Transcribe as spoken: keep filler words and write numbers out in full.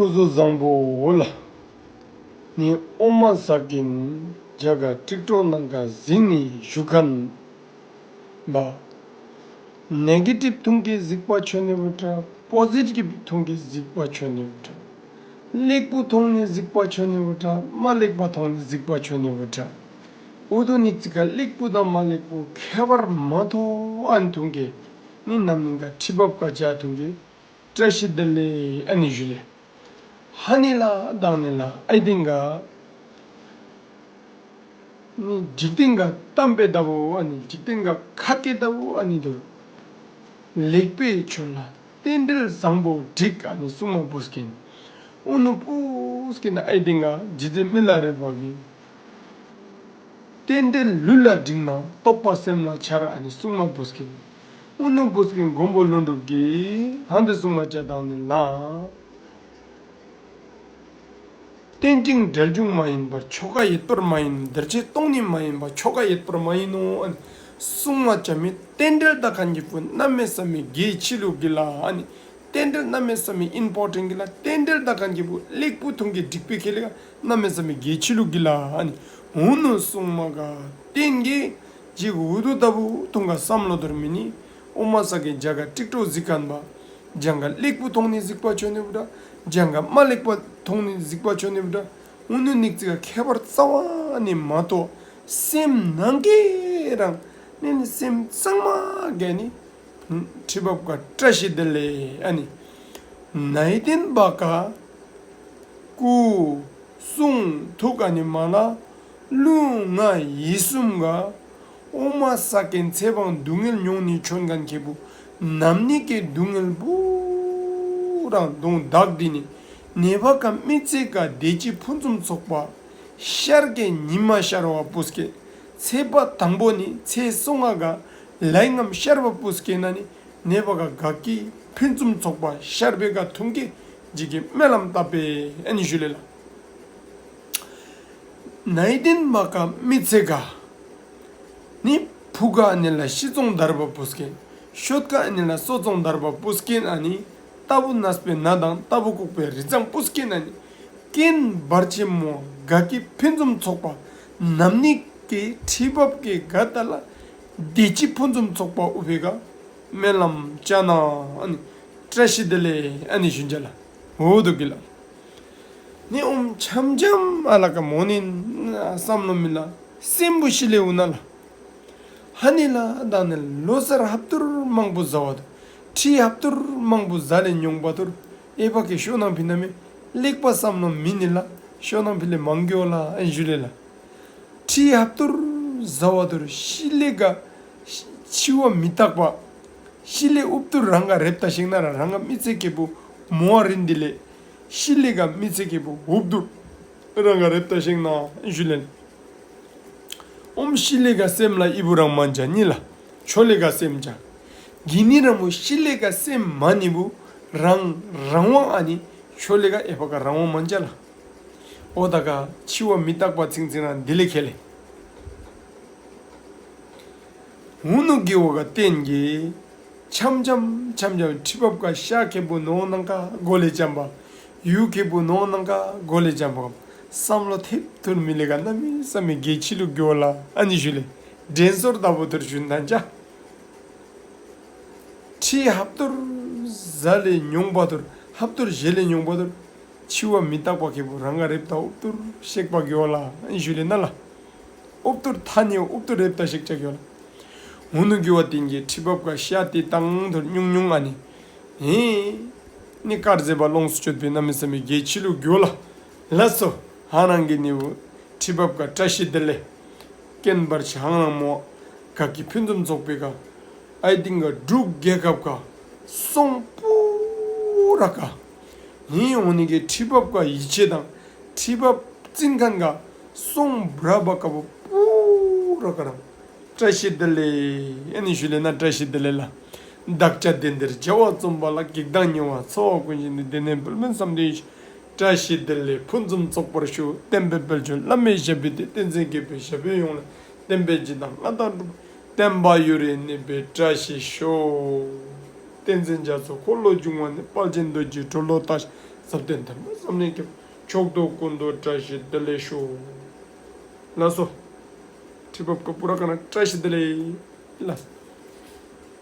སྐུ་གཟུགས་བཟང་པོ་ལགས། ནི་ཨོ་མ་ས་ཀིན་རྒྱ་གར་ཀྲིག་ཀྲོ་ནང་ག་གཟིགས་ནི་བཞུགས་མཁན་པ། ནེ་གེ་ཊིབ་ཐོང་གི་གཟིགས་པ་ཆོ་ནི་བུ་ཏྲ། པོ་ཟི་ཊིབ་ཐོང་གི་གཟིགས་པ་ཆོ་ནི་བུ་ཏྲ། ལེགས་པོ་ཐོང་ནི་གཟིགས་པ་ཆོ་ནི་བུ་ཏྲ། མ་ལེགས་པ་ཐོང་ནི་གཟིགས་པ་ཆོ་ནི་བུ་ཏྲ། ཨུ་ཐུ་ནིག་ཙི་ཀ་ལེགས་པོ་དང་མ་ལེགས་པོ་ཁྱད་པར་མ་ཐོགས་ཨན་ཐོང་གི། ནི་ནམ་ནིང་ག་ཁྲི་འབབ་ཀ་བྱ་ཐོང་གི། བཀྲ་ཤིས་བདེ་ལེགས་ཨ་ནི་ཞུ་ལེ། ཧ་ནི་ལ་དང་ནི་ལ་ཨའི་ཏེན་ག་ནི་འཇིག་རྟེན་ག་གཏམ་དཔེ་ལྟ་བུ་ཨ་ནི་འཇིག་རྟེན་ག་ཁ་སྐད་ལྟ་བུ་ཨ་ནི་དུ་ལེགས་པའི་ཆོས་ལ་རྟེན་འབྲེལ་བཟང་པོ་འགྲིག་ཨ་ནི་གསུང་མ་བུ་སྐིན། ཨུ་ནུ་བུ་སྐིན་ཨའི་ཏེན་ག་རྗེ་བཙུན་མི་ལ་རས་པ་གི། རྟེན་འབྲེལ་ལུས་ལ་འགྲིག་ན་རྟོགས་པ་སེམས་ལ་འཆར་ཨ་ནི་གསུང་མ་བུ་སྐིན། ཨུ་ནུ་བུ་སྐིན་མགོན་པོ་ཀླུ་སྒྲུབ་ཀྱིས་ཧང་དེ་གསུང་མ་བྱ་དང་ནི་ལ། རྟེན་ཅིང་འབྲེལ་འབྱུང་མ་ཡིན་པར་ཆོ་ག་ཡོད་པར་མ་ཡིན། འདིར་ཆད་གཏོང་ནི་མ་ཡིན་པར་ཆོ་ག་ཡོད་པར་མ་ཡིན་ནོ་ཨ་ནི་གསུང་མ་བྱ་མི་རྟེན་འབྲེལ་ད་གན་གི་བུ་གནམ་མེད་ས་མེད་གལ་ཆི་ལུ་གི་ལ་ཨ་ནི། རྟེན་འབྲེལ་གནམ་མེད་ས་མེད་ཨིམ་པོར་ཊེནཊ་གི་ལ། རྟེན་འབྲེལ་ད་གན་གི་བུ་ལེགས་པོ་ཐོང་གི་འགྲིག་པའི་ཁེ་ལེ་ག་གནམ་མེད་ས་མེད་གལ་ཆི་ལུ་གི་ལ་ཨ་ནི། ཨུ་ནུ་གསུང་མ་ག་རྟེན་གི་ཇི་གུ་ཨུ་ཐུ་ལྟ་བུ་ཐོང་ག་བསམ་བློ་དོར་མི་ནི་ཨོ་མ་ས་ཀིན་རྒྱ་ག་ཀྲིག་ཀྲོ་གཟིགས་མཁན་པ། ཇང་ག་ལེགས་པོ་ཐོང་ནི་གཟིགས་པ་ཆོ་ནི་བུ་ཏྲ། ཇང་ག་མ་ལེགས་པ་ཐོང་ནི་གཟིགས་པ་ཆོ་ནི་བུ་ཏྲ། ཨུ་ནུ་ནིག་ཙི་ག་ཁྱད་པར་རྩ་བ་ནི་མ་ཐོགས་སེམས་ནང་གི་རང་ནི་ནི་སེམས་གཙང་མ་གི་ནི། ཁྲི་འབབ་ཀ་བཀྲ་ཤིས་བདེ་ལེགས་ཨ་ནི། ནའི་ཏེན་བ་ཀ་སྐུ་གསུང་ཐུགས་ཨ་ནི་མ་ལ་ལུས་ངག་ཡིད་གསུམ་ག་ཨོ་མ་ས་ཀིན་ཚེ་འབངས་སྡུག་བསྔལ་མྱོང་ནི་ཆོ་མཁན་ཁེ་བུ་ནམ་ནིང་གི་སྡུག་བསྔལ་བུ་རང་གདོང་བདག་འདི་ནི་ནེ་བ་ཀ་མི་ཚེ་ག་བདེ་སྐྱིད་ཕུན་སུམ་ཚོགས་པ་ཤར་གི་ཉི་མ་ཤར་བ་བུ་སྐེ། ཚེས་པ་དང་པོ་ནི་ཚེས་སོང་ང་ག་ལའི་ངམ་ཤར་བ་བུ་སྐེ་ན་ནི་ནེ་བ་ག་དགའ་སྐྱིད་ཕུན་སུམ་ཚོགས་པ་ཤར་བེ་ག་ཐོང་གི་ཇི་གི་སྨོན་ལམ་བཏབ་པེ་ཨ་ནི་ཞུ་ལེ་ལ། ནའི་ཏེན་བ་ཀ་མི་ཚེ་ག་ནི་ཕུག་ག་ཨ་ནི་ལ་ཤི་ཙོང་དར་བ་བུ་སྐེ། ཤོད་ག་ཨ་ནི་ལ་སོ་ཙོང་དར་བ་བུ་སྐེ་ཨ་ནི། རྟ་བུ་ནས་པེ་ན་དང་རྟ་བུ་ལྐོག་པེ་རི་ཙང་བུ་སྐེ་ཨ་ནི། རྐྱེན་བར་ཆད་མོ་དགའ་སྐྱིད་ཕུན་སུམ་ཚོགས་པ་ནམ་ནིང་གི་ཁྲི་འབབ་ཀི་ག་ཏ་ལ་བདེ་སྐྱིད་ཕུན་སུམ་ཚོགས་པ་ཨུ་བེ་ག་སྨོན་ལམ་ཅ་ན་ཨ་ནི་བཀྲ་ཤིས་བདེ་ལེགས་ཨ་ནི་ཞུན་ཅ་ལ་འོ་དོ་གི་ལ། ནི་ཨོམ་འཆམ་འཆམ་ཨ་ལ་ཀ་མོ་ནི་བསམ་བློ་མི་ལ་སེམས་བུ་ཤི་ལེ་འུ་ན་ལ། ཧ་ནི་ལ་དང་ནི་ལོ་སར་ཧབ་ཏུར་མང་པོ་ཟ་བ་དུར། ཁྲི་ཧབ་ཏུར་མང་པོ་ཟ་ལེ་ཉོང་བ་དུར། ཨེ་བ་ཀི་ཤོ་ནང་ཕི་ན་མེ་ལེགས་པ་བསམ་ནོ་མི་ནི་ལ་ཤོ་ནང་ཕི་ལེ་མང་གི་འོ་ལ་ཨན་ཞུ་ལེ་ལ། ཁྲི་ཧབ་ཏུར་ཟ་བ་དུར་ཤི་ལེ་ག་འཆི་བ་མི་རྟག་པ། ཤི་ལེ་ཨུབ་ཏུར་རང་ག་རེབ་ཏ་ཤིང་ན་ར་རང་ག་མི་ཚེ་ཀེ་བུ་མོ་བ་རིན་དི་ལེ། ཤི་ལེ་ག་མི་ཚེ་ཀེ་བུ་ཨུབ་ཏུར་རང་ག་རེབ་ཏ་ཤིང་ན་ཨན་ཞུ་ལེ་ལ། ཨོམ་ཤི་ལེ་ག་སེམས་ལ་ཨི་བུ་རང་མན་ཇ་ནི་ལ་ཆོ་ལེ་ག་སེམས་ཇ། གི་ནི་རང་མོ་ཤི་ལེ་ག་སེམས་མ་ནི་བུ་རང་རང་དབང་ཨ་ནི་ཆོ་ལེ་ག་ཨེ་བ་ག་རང་དབང་མན་ཇ་ལ། ཨོ་ད་ག་འཆི་བ་མི་རྟག་པ་ཚིང་ཚིང་རང་དི་ལེ་ཁེ་ལེ། ཧུ་ནུ་གི་འོ་ག་བརྟེན་གི་འཆམ་འཆམ་འཆམ་འཆམ་ཁྲི་འབབ་ཀ་ཤ་ཁེ་བུ་ནོ་ནང་ཀ་གོ་ལེ་འཆམ་པ། ཡུ་ཁེ་བུ་ནོ་ནང་ཀ་གོ་ལེ་འཆམ་པ། བསམ་བློ་ཐེབས་ཐུར་མི་ལེ་ག་གནམ་མེད་ས་མེད་གལ་ཆི་ལུ་གི་འོ་ལ་ཨ་ནི་ཞུ་ལེ། དྲན་སོར་ལྟ་བུ་ཐུར་ཞུན་ཐང་ཅ། ཁྲི་ཧབ་ཏུར་ཟ་ལེ་ཉོང་བ་ཐུར་ཧབ་ཏུར་བཞེས་ལེ་ཉོང་བ་ཐུར། འཆི་བ་མི་རྟག་པ་ཁེ་བུ་རང་ག་རེབ་ཏ་ཨུབ་ཏུར་ཤེག་པ་གི་འོ་ལ་ཨན་ཞུ་ལེ་ན་ལ། ཨུབ་ཏུར་ཐ་ནི་ཨུབ་ཏུར་རེབ་ཏ་ཤེག་ཅ་གི་འོ་ལ། ཧུ་ནུ་གི་བ་བརྟེན་གི་ཁྲི་འབབ་ཀ་ཤ་ཏི་ཏང་ཐུར་ཉུང་ཉུང་ཨ་ནི། ཧེ། ནི་དཀར་ཟེ་བ་ལོངས་སུ་སྤྱོད་པའི་གནམ་མེད་ས་མེད་གལ་ཆི་ལུ་གི་འོ་ལ། ལགས་སོ། ཧ་རང་གི་ནི་བུ་ཁྲི་འབབ་ཀ་བཀྲ་ཤིས་བདེ་ལེགས། རྐྱེན་བར་ཆད་ཧང་རང་མོ། དགའ་སྐྱིད་ཕུན་སུམ་ཚོགས་པའི་ཀ། ཨའི་ཏིང་ག་འབྲུག་རྒྱལ་ཁབ་ཀ་སོང་པུ་ར་ཀ་ནི་འོ་ནི་གི་ཁྲི་འབབ་ཀ་ཡིད་ཆེས་དང་ཁྲི་འབབ་བཙིན་མཁན་ག་སོང་བྲ་བ་ཀ་བུ་པུ་ར་ཀ་རང་བཀྲ་ཤིས་བདེ་ལེགས་ཨ་ནི་ཞུ་ལེ་ན་བཀྲ་ཤིས་བདེ་ལེགས་ལ། བདག་ཅག་བདེ་འདིར་བྱ་བ་རྩོམ་པ་ལ། གེགས་དང་ཉེ་བར་འཚེ་བ་ཀུན་ཞི་ནས། བདེ་གནས་འབུལ་མེད་བསམ་དོན་ཡིད་བཞིན་བཀྲ་ཤིས་བདེ་ལེགས་ཕུན་སུམ་ཚོགས་པར་ཤོག་བསྟན་པའི་དཔལ་འབྱོར་བླ་མེད་ཞབས་པད་བརྟན། བསྟན་འཛིན་དགྱེས་པའི་ཞབས་པད་ཡོངས་ལ། བསྟན་པའི་སྤྱི་དང་མངའ་ཐང་འགྲུབ། བསྟན་པ་ཡུན་རིང་གནས་པའི་བཀྲ་ཤིས་ཤོག་བསྟན་འཛིན་རྒྱ་མཚོ་འཁོར་ལོ་སྒྱུར་བ་ནས། དཔལ་ཆེན་རྡོ་རྗེ་གྲོ་ལོད་བཏགས་ཤིང་། ཟབ་དོན་དམ་པ་བསམ་ནས་སྐྱབས། མཆོག་ཏུ་ཀུན་ཏུ་བཀྲ་ཤིས་བདེ་ལེགས་ཤོག། ལགས་སོ། ཁྲི་འབབ་ཀ་པུ་ར་ཀ་ན་བཀྲ་ཤིས་བདེ་ལེགས། ལགས།